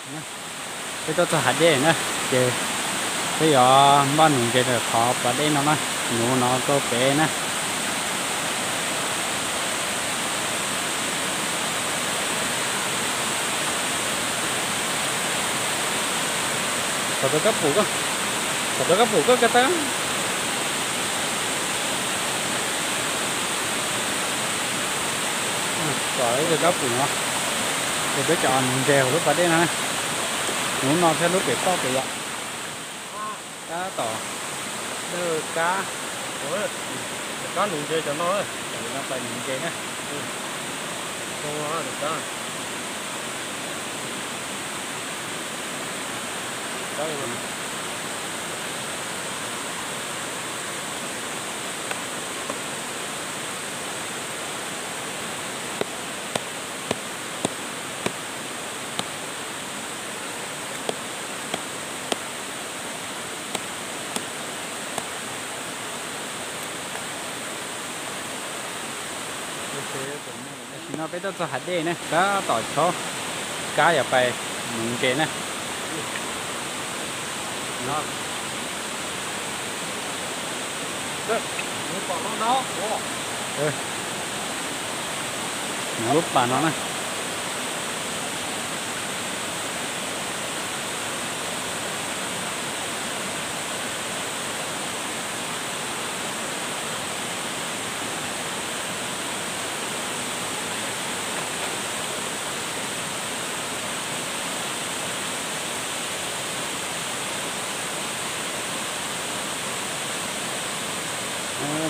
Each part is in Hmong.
Peb tuaj txog hav dej na, ces peb yuav npaj nuv ntses rau qhov pas dej no na, nuv no rau pem na. Kom rau kab pum koj, kom rau kab pum koj ko taw. Kom ib co kab pum no, ces peb cov nuv ntses hauv lub pas dej no na, nuv no thiab lub pem toj pem yom. Tab tom dawj kab, kab nuv ntses cov no, no pais nuv ntses na. Tam sim no peb tuaj txog hav dej ne, tab tom chob kab yuav pais nuv ntses na. Nuv lub pas no na.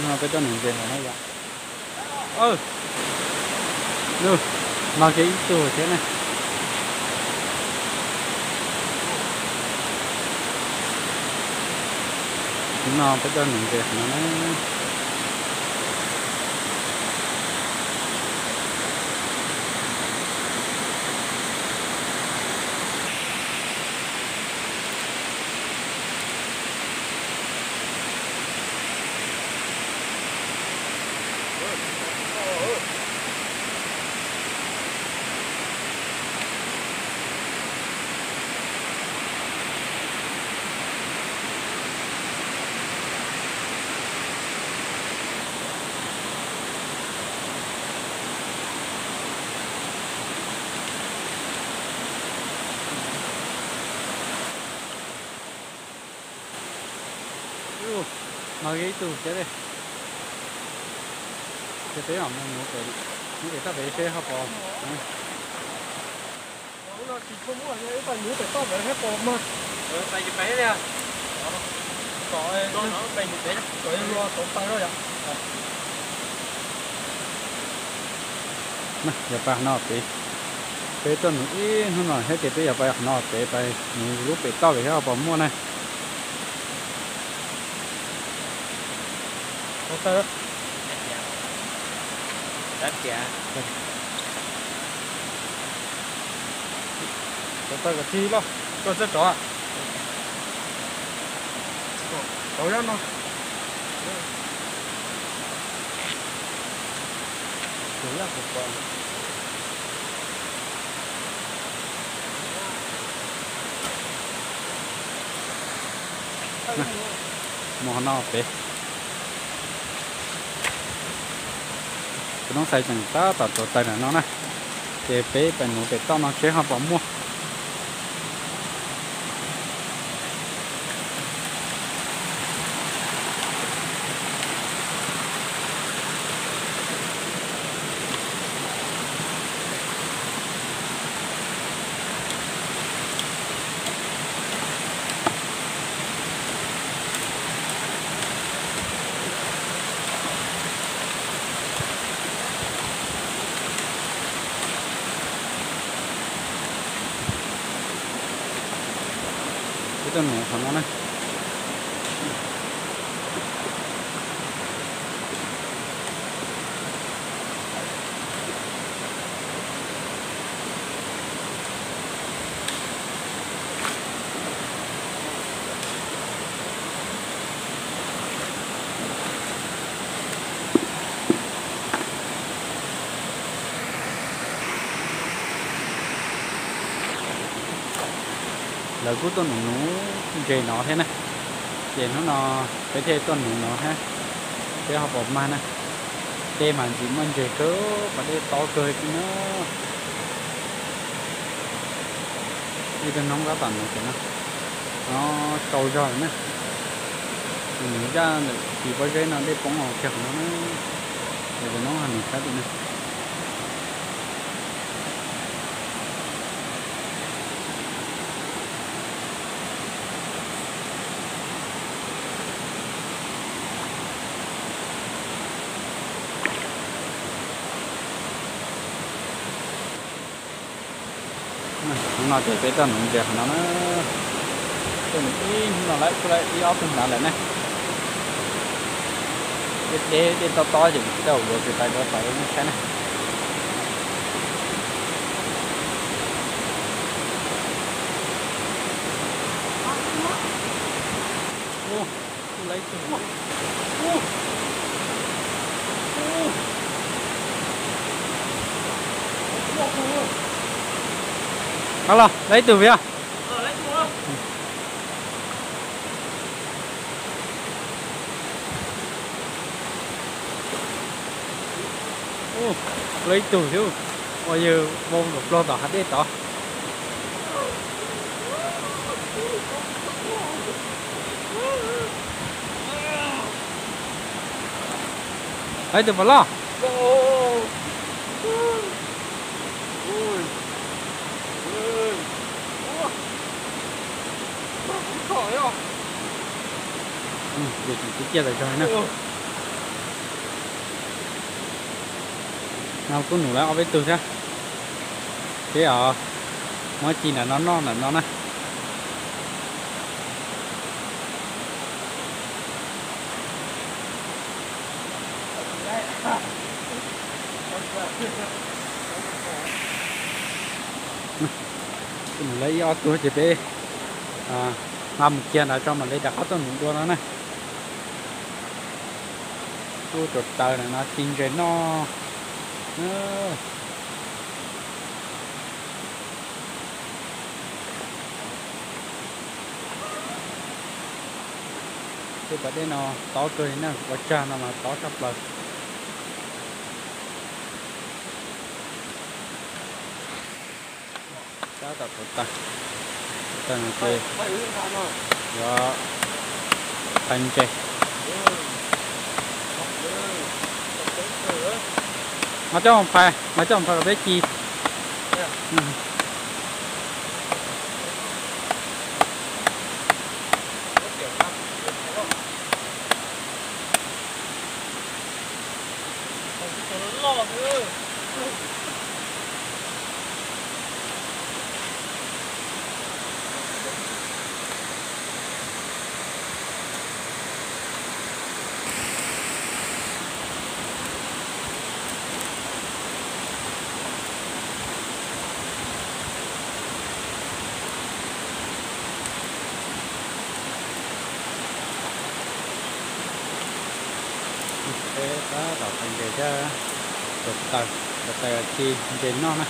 No peb tuaj nuv ntses no yom. Mag kiag ib tug thiab ne. Hnub no peb tuaj nuv ntses no na. Mag kiag ib tug thiab ne. Ces peb mam mus nuv pem, nuv pem toj pem seb ho pom. Yog pais qhov no pem, peb tuaj nuv ib hnub no thiab ces peb yuav pais qhov no pem, pais nuv lub pem toj pem seb ho pom muaj na. Tau taw kom txi loj, koj txawj rov. Rov no. Mus qhov no pem. Tus noob xais tseem tab tom tuav taws ntawm no na, ces peb pais nuv pem toj no seb ho pom muaj. Peb tuaj nuv qhov no na. Lawv kuj tuaj nuv nuv ntses no thiab na, ces hnub no peb thiaj tuaj nuv no thiab, peb ho pom mag na. Dej mas ntxim muaj ntses kawg, pas dej tob kawg li na. Ib tug noob tab tom nuv cov no, no sau zog lawm na. Nws zaj ntawm tis pob zeb no dej poob los kiag qhov no na, ces tus noob ho nws sab tim na. Hnub no ces peb tuaj nuv ntses qhov no na, tuaj nuv ib hnub no lawm kuj lawm ib ob tug ntawd lawm ne. Deb deb, dej tob tob ces tsis tau yuav, tsis tau yuav tau nej saib na. Los, lawv ib tug vim. Lawv ib tug thiab, ua yawg vau nkaus plog tom hav dej tod. Lawv ib tug pom loj. Yus tsis ciaj tas zog na. No kuj num lawv ob peb tug thiab. Peb os, muab ci ntawm no noj ntawm no na. Kuj num lawv ib ob tug ces peb nqa mus kiag ntawd tso mam li rov qab tuaj num dua no na. Kuj tuav taws ntawm no ci ntses noj. Tej pas dej no tob kawg li na, ua tsag no mas tob tshaj plaws. Tab tom tuav taws, tuav taws no ces yuav qhais ntses. Mas coj mus phais, mas coj mus phais kom peb ci. Peb tab tom qhais ntses thiab, tuav taws, tuav taws ci ntses noj na.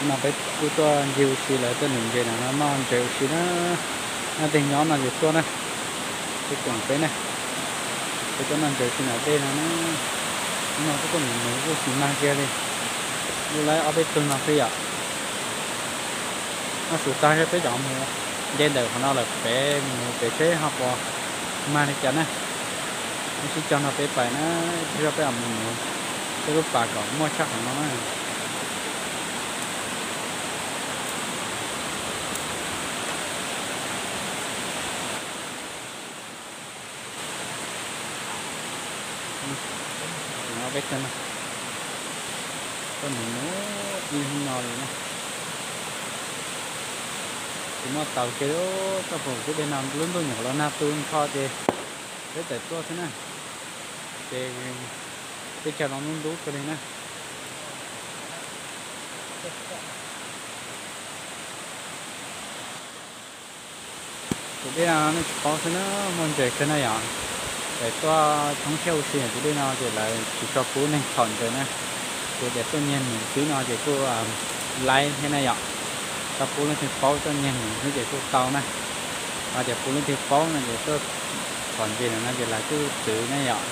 No peb kuj tuaj ncig ua si lawv tuaj num ntses no, noj ntses ua si na. Nyob tej nyob no ces tuaj na, peb koom peb na, peb tuaj noj ntses ua si nram dej no na. Hnub no kuj tuaj num nus kuj tsis mag kiag li, kuj lawv ob peb tug no xwb yom. Noj su tag peb cov mus nce ntawm qhov no lawm pem mus pem seb ho puas mag li cas na. Sib cog no peb pais na, ib pliag zog peb mam mus nuv tej lub pas kom muaj tshaj qhov no na. Peb tag no, koj mus mus ib hnub no li na. Tsis muaj taus kiag li, txoj hauv lub dej no lub ntuj nyuam qhuav los nag tu nrho ces peb tawm tuaj xwb na. Ces teb chaws los ntub ntub kawg li na. Tus dej no nej tsis paub xwb na, muaj ntses kawg na yom. Tawm tuaj thoob siab ua si tus dej no ces lawv tsis tshua pub neeg thom ntses na. Ces tias tuaj nyiag num xwb no ces kuj laib thiab na yom. Tau pub leej twg paub tuaj nyiag num xwb ces kuj tau na. Ho tias pub leej twg paub no ces tuaj thom ntses no ces lawv kuj txwv na yom.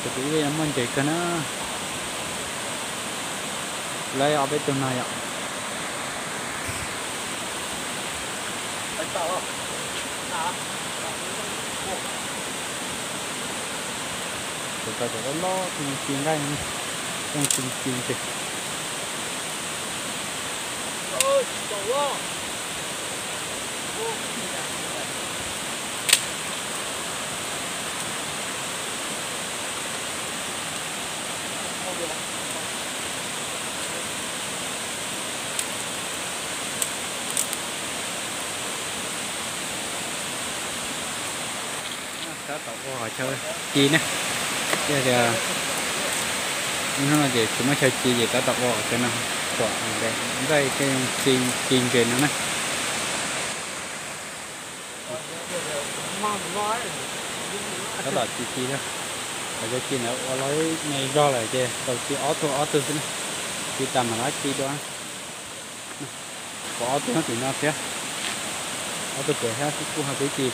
Ces tus dej no muaj ntses kawg na. Lawv ob peb tug no yom. Tus tau cov loj loj, ci nqaij, ci ci ntses. Tab tom ua qhov chaw ci ne, tias hnub no ces tsis muaj chaw ci ces tab tom ua qhov chaw no, tuam nqaij tej ci ntses no na. Tab tom ci ci na, qhov chaw ci ntawd ua los me zog lawm ces tau ci ob tug ob tug xwb na, ci tas mam li ci dua. Pom ob tug tim no thiab, ob tug pem thiab kuj ho twb ci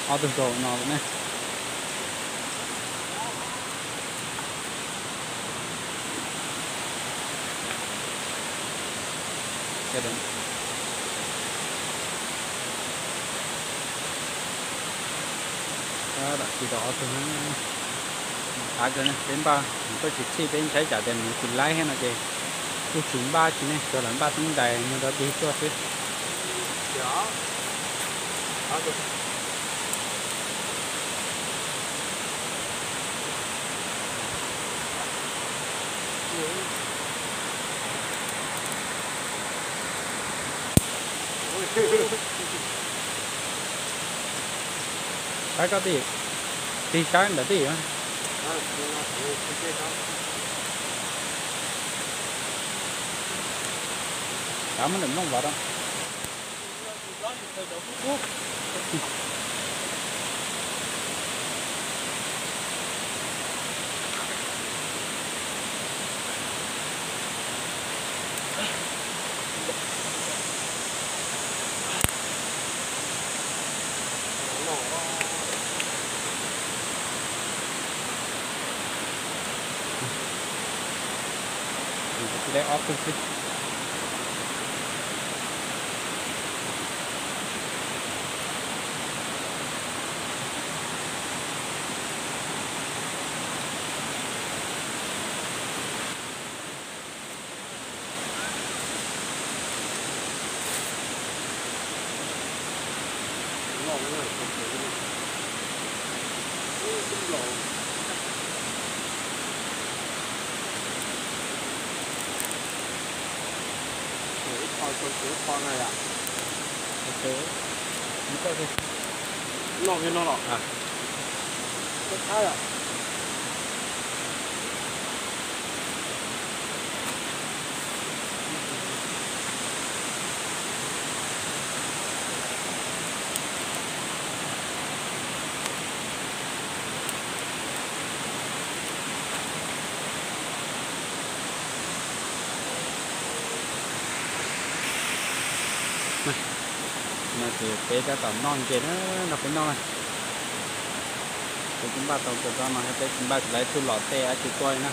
ob tug rau no lawm ne. Tab tom ci tau ob tug. Av kawg ne, peb npaj mus tuaj tsis txhij, peb ntshai tsam tias mus tsis laib thiab no ces kuj tsis npaj tsis ne, tsuas lam npaj teeb ntais mus rau dig tuaj xwb. Saib koj tij, tig saib ntawm tij. Saib muab ntawm nplooj vov rau. Tsis dai ob tug xwb. Ib qho rau kuv ib qho na yom. Noj li no los? Txhob thab yom. No ces peb tab tom noj ntses na, nrog peb noj na. Peb twb npaj tau kawg nkaus no thiab, peb tsis npaj tsis tau ib tug los tej dab tsi tuaj li na.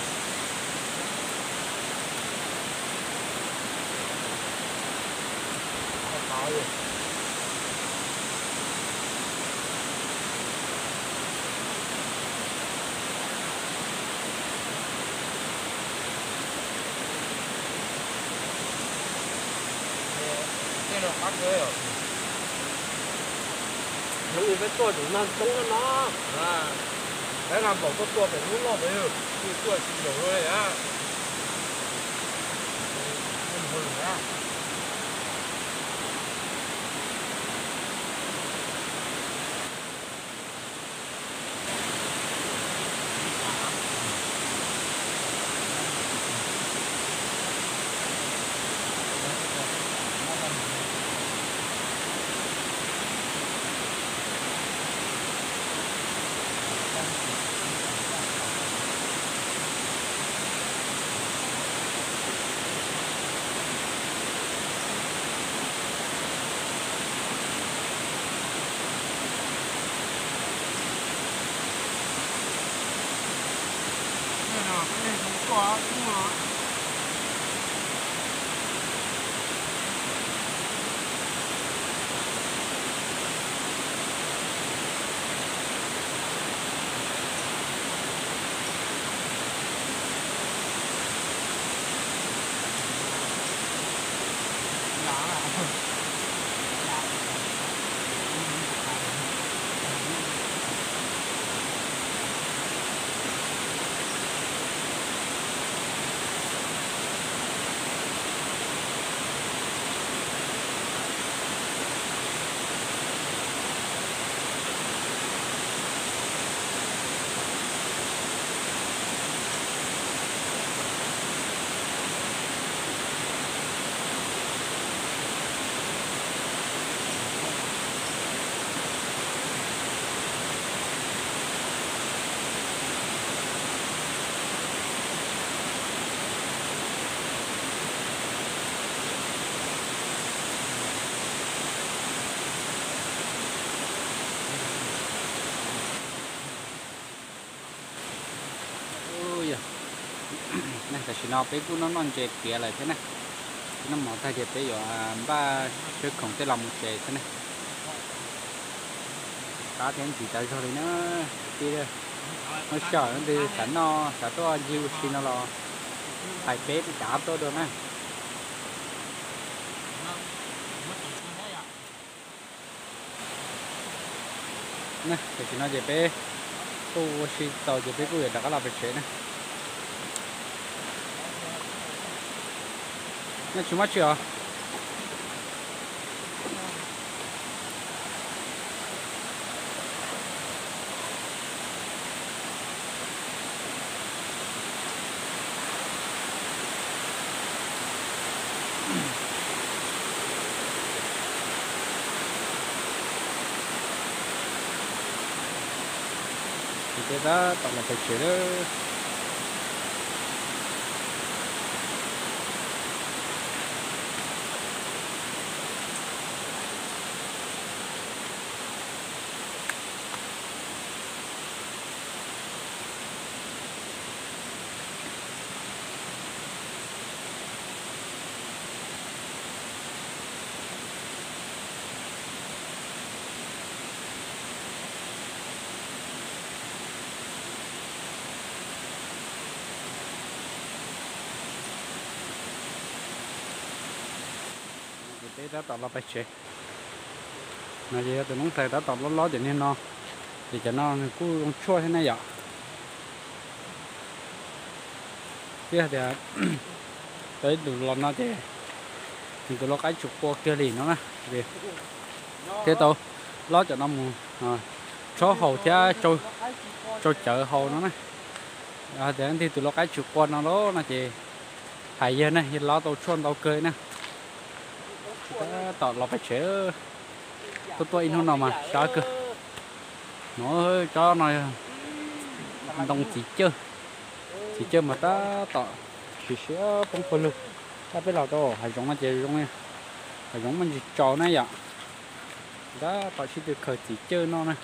Hnub no peb tuaj tseem nag coob no no. Tab nqa npaum tuaj tua pem lub loj pem, tuaj tsis npaum li a. Yog, tam sim no peb kuj noj noj ntses tiav lawm thiab na. Noj mov tag ces peb yuav npaj siab khoom tej los mus tsev xwb na. Qab thiab ntxim tas zog li na. Kwv tij, muaj sij hawm leej twg xav noj xav tuaj ncig ua si no los hais peb rov qab tuaj dua na. Tam sim no ces peb tuaj ua si txaus ces peb kuj yuav rov qab los pem tsev na. Nyob tsis muaj tsi os. Ces peb tab tom los pem tsev lawm. Ces peb tab tom los pem tsev. No ces yog tus noob tais tab tom lob lob cov niag no, ces cov no nws kuj zoo tshuaj thiab na yom. Twb tias tau ib ntus los no ces nws tus lau qaib tsis qua kiag li no na, thiaj tau lob cov no mus rhaub haus thiab tsau cawv haus no na. Tias leej twg tus lau qaib tsis qua no lauj no ces hais yawg na, yawg lob tau tshuaj ntau kawg na. Tab tom los pem tsev, tuaj tuaj ib hnub no mas sab kawg. No, tsob no yog ntoo txiv cawj, txiv cawj mas tab tom siav siav poob pawg lug. Tab peb los rau hav zoov no ces zoo, hav zoov muaj ntsis tsaus na yom. Tab tom sib tw khaws txiv cawj noj na.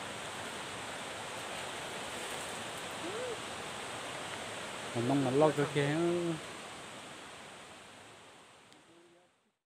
Hav ntoo mas loj kawg kiag.